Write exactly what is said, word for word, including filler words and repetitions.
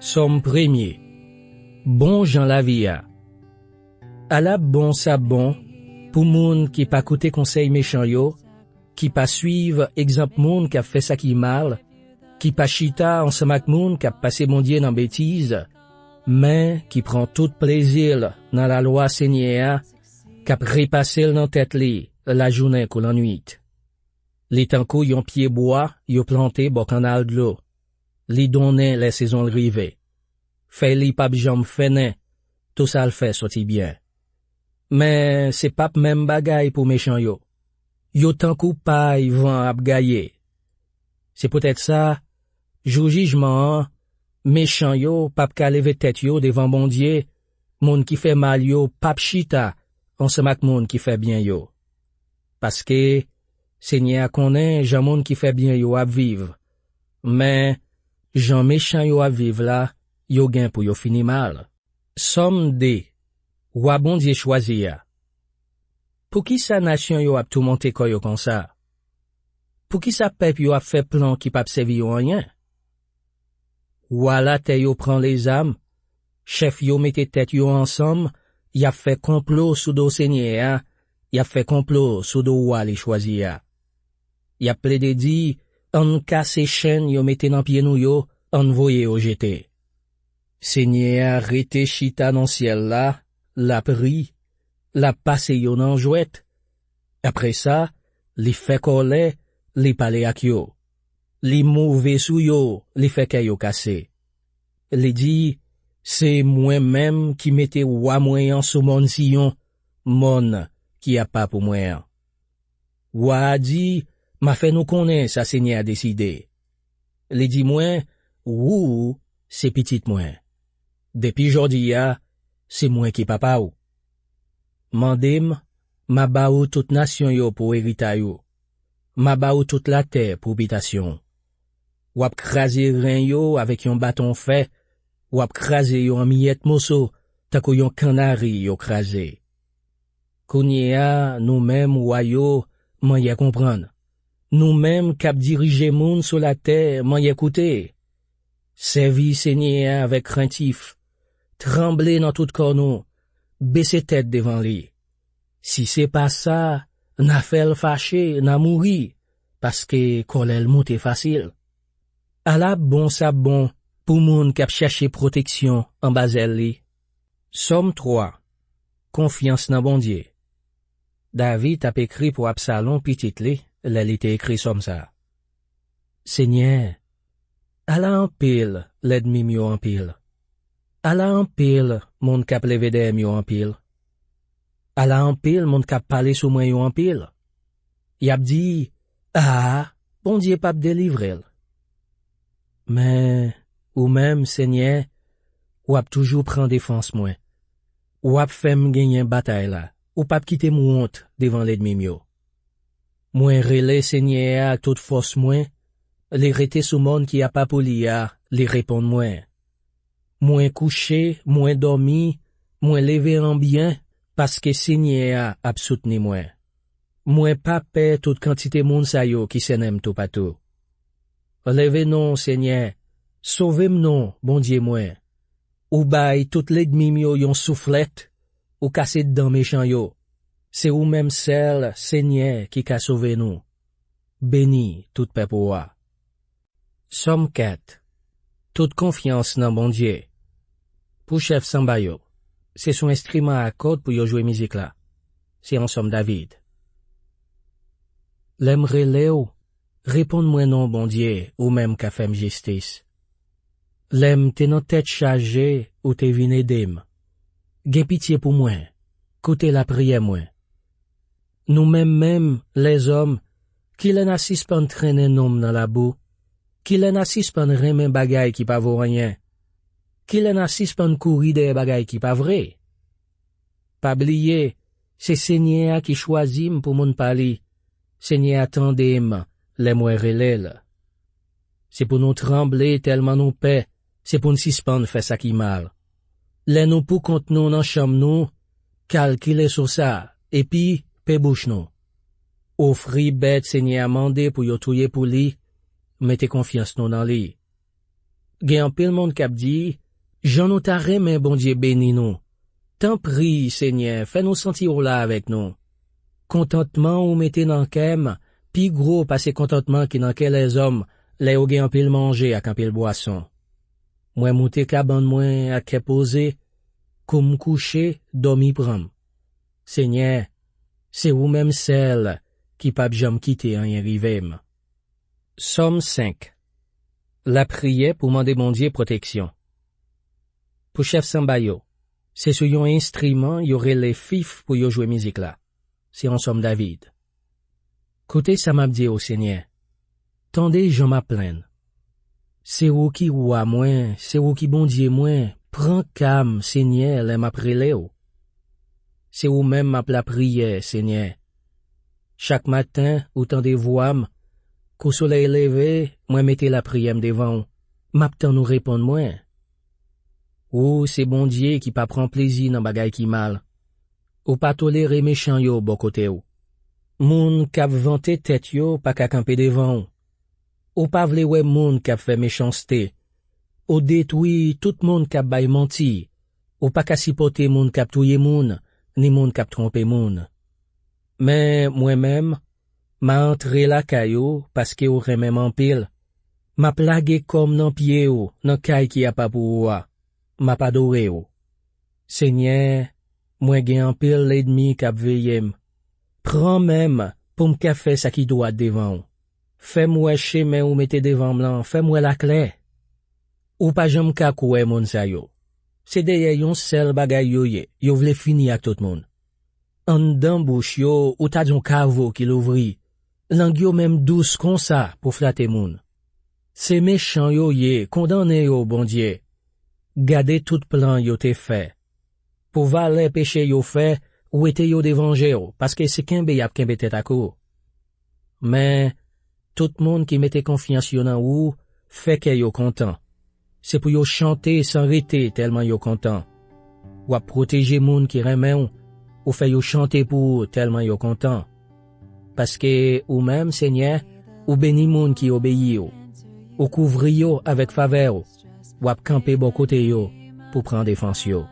Sòm premye. Bon jan lavi a. Ala bon sa bon pou moun ki pa koute konsèy mechan yo, ki pa suiv egzanp moun k ap fè sa ki mal, ki pa chita ansanm ak moun k ap pase Bondye nan betiz, men ki pran tout plezi l nan lalwa Senyè a, k ap repase l nan tèt li lajounen kou lannwit. Li tankou yon pyebwa yo plante bò kannal dlo. Li donnen lè sezon l rive. Fèy li p ap janm fennen, tou sa l fè soti byen. Men se p ap menm bagay pou mechan yo. Yo tankou pay van ap gaye. Se poutèt sa, jou jijman an, mechan yo p ap ka leve tèt yo devan Bondye, moun ki fè mal yo p ap chita ansanm ak moun ki fè byen yo. Paske Senyè a konnen jan moun ki fè byen yo ap viv, men jan mechan yo ap viv la, yo gen pou yo fini mal. Sòm de. Wa Bondye chwazi a. Poukisa nasyon yo ap toumante kò yo konsa? Poukisa pèp yo ap fè plan ki p ap sèvi yo anyen? Wa latè yo pran lezam, chèf yo mete tèt yo ansanm, y ap fè konplo sou do Senyè a, y ap fè konplo sou do wa li chwazi a. Y ap plede di, ann kase chenn yo mete nan pye nou yo, ann voye yo jete. Senyè a rete chita nan syèl la, l ap ri, l ap pase yo nan jwèt. Apre sa, li fè kòlè, li pale ak yo. Li move sou yo, li fè kè yo kase. Li di, se mwen menm ki mete wa mwen an sou mòn Siyon, mòn ki apa pou mwen an. Wa a di, m a fè nou konnen sa Senyè a deside. Li di mwen, ou se pitit mwen. Depi jodi a, se mwen ki papa w. Mande m, m a ba ou tout nasyon yo pou eritay ou. M a ba ou tout latè pou bitasyon w. W ap kraze ren yo avèk yon baton fè, w ap kraze yo an miyèt moso, tankou yon kannari yo kraze. Kounye a, nou menm wa yo, manyè konprann. Nou menm k ap dirije moun sou latè, manyè koute. Sèvi Senyè a avèk krentif. Tranble nan tout kò nou. Bese tèt devan li. Si se pa sa, n a fè l fache, n a mouri, paske kòlè l moute fasil. Ala bon sa bon pou moun k ap chèche pwoteksyon anba zèl li. Sòm twa. Konfyans nan Bondye. David t ap ekri pou Absalon, pitit li, lè li te ekri sòm sa a. Senyè, ala anpil lènmi m yo anpil. Ala anpil moun k ap leve dèyè m yo anpil. Ala anpil moun k ap pale sou mwen yo anpil. Y ap di, a, Bondye p ap delivre l. Men, ou menm, Senyè, w ap toujou pran defans mwen. W ap fè m genyen batay la. Ou p ap kite m wont devan lènmi m yo. Mwen rele Senyè a ak tout fòs mwen, li rete sou mòn ki apa pou li a, li reponn mwen. Mwen kouche, mwen dòmi, mwen leve an byen, paske Senyè a ap soutni mwen. Mwen pa pè tout kantite moun sa yo ki sènen m toupatou. Leve non, Senyè, sove m non, Bondye mwen. Ou bay tout lènmi m yo yon souflèt, ou kase dan mechan yo. Se ou menm sèl, Senyè, ki ka sove nou. Beni tout pèp ou a. Sòm kat. Tout konfyans nan Bondye. Pou chèf sanba yo, se sou enstriman a kòd pou yo jwe mizik la. Se yon sòm David. Lè m rele w, reponn mwen non, Bondye, ou menm ka fè m jistis. Lè m te nan tèt chaje, ou te vin ede m. Gen pitye pou mwen, koute lapriyè mwen. Nou menm menm, lèzòm, kilè n a sispann trennen non m nan labou? Kilè n a sispann renmen bagay ki pa vo anyen? Kilè n a sispann kouri dèyè bagay ki pa vre? Pa bliye, se Senyè a ki chwazi m pou moun pa li. Senyè a tande m lè mwen rele l. Se pou nou tranble tèlman nou pè, se pou n sispann fè sa ki mal. Lè nou poukont nou nan chanm nou, kalkile sou sa, epi pe bouch nou. Ofri bèt Senyè a mande pou yo touye pou li, mete konfyans nou nan li. Gen anpil moun k ap di, "Jan nou ta renmen Bondye beni nou. Tanpri, Senyè, fè nou santi w la avèk nou." Kontantman ou mete nan kè m pi gwo pase kontantman ki nan kè lèzòm lè yo gen anpil manje ak anpil bwason. Mwen moute kabann mwen ak kè poze, kou m kouche, dòmi pran m. Senyè, se ou menm sèl ki p ap janm kite anyen rive m. Sòm senk. Lapriyè pou mande Bondye pwoteksyon. Pou chèf sanba yo, se sou yon enstriman yo rele fif pou yo jwe mizik la. Se yon sòm David. Koute sa m ap di w, Senyè. Tande jan m ap plenn. Se ou ki wa mwen, se ou ki Bondye mwen. Pran ka m, Senyè, lè m ap rele w. Se ou menm m ap lapriyè, Senyè. Chak maten, ou tande vwa m. Kou solèy leve, mwen mete lapriyè m devan w. M ap tann ou reponn mwen. Ou se Bondye ki pa pran plezi nan bagay ki mal. Ou pa tolere mechan yo bò kote w. Moun k ap vante tèt yo pa ka kanpe devan w. Ou pa vle wè moun k ap fè mechanste. Ou detwi tout moun k ap bay manti. Ou pa ka sipòte moun k ap touye moun, ni moun k ap twonpe moun. Men mwen menm, m a antre lakay ou paske ou renmen m anpil. M ap lage kò m nan pye ou, nan kay ki apa pou ou a. M ap adore ou. Senyè, mwen gen anpil lènmi k ap veye m. Pran men m pou m ka fè sa ki dwat devan w. Fè m wè chemen ou mete devan m lan, fè m wè l aklè. Ou pa janm ka kwè moun sa yo. Se dèyè yon sèl bagay yo ye, yo vle fini ak tout moun. Anndan bouch yo, ou ta di yon kavo ki louvri. Lang yo menm dous konsa pou flate moun. Se mechan yo ye, kondannen yo, Bondye. Gade tout plan yo te fè. Pou valè peche yo fè, wete yo devan je w, paske se kenbe y ap kenbe tèt ak ou. Men, tout moun ki mete konfyans yo nan ou, fè kè yo kontan. Se pou yo chante san rete tèlman yo kontan. W ap pwoteje moun ki renmen w, ou fè yo chante pou ou tèlman yo kontan. Paske ou menm, Senyè, ou beni moun ki obeyi w. Ou kouvri yo avèk favè w. W ap kanpe bò kote yo pou pran defans yo.